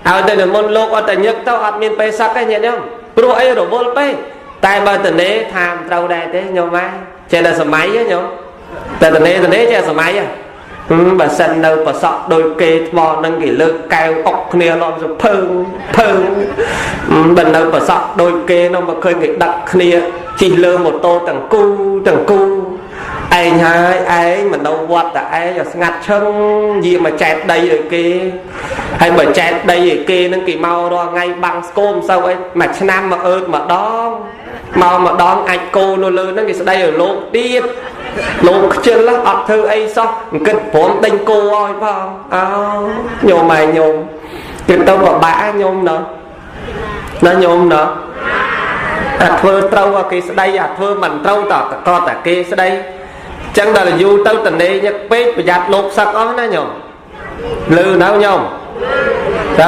ឲ្យទៅនិមន្តលោកអត់តែញឹកទៅអត់មានពេលសឹកទេញាតិញោមព្រោះអីរវល់ពេកតែបើតនេថាមិនត្រូវដែរទេញោមម៉ែចេះតែសម័យញោមតែតនេតនេចេះសម័យបើសិននៅប្រសក់ដោយគេថ្មនឹងគេលើកកែវអុកគ្នាឡំសភើងភើងបើនៅប្រសក់ដោយគេនោះមកឃើញគេដឹកគ្នាជិះលើម៉ូតូទាំងគូទាំងគូឯងហើយឯងមិននៅវត្តតែឯងឲ្យស្ងាត់ឈឹងយាមកចែកដីឲ្យគេហើយបើចែកដីឲ្យគេនឹងគេមករាល់ថ្ងៃបាំងស្គមមិនសូវអីមួយឆ្នាំមកអើតម្ដងមកម្ដងអាចគោនៅលើហ្នឹងគេស្ដីឲ្យលោកទៀតលោកខ្ជិលអត់ធ្វើអីសោះគិតព្រមដេញគោឲ្យផងអោញោមឯងញោមគិតទៅពិបាកញោមណោះណាញោមណោះអាធ្វើត្រូវឲ្យគេស្ដីអាធ្វើមិនត្រូវតកតតែគេស្ដីចឹងដល់យូរទៅតនេញឹកពេកប្រយ័ត្នលោកសឹកអស់ណាញោមលឺនៅញោម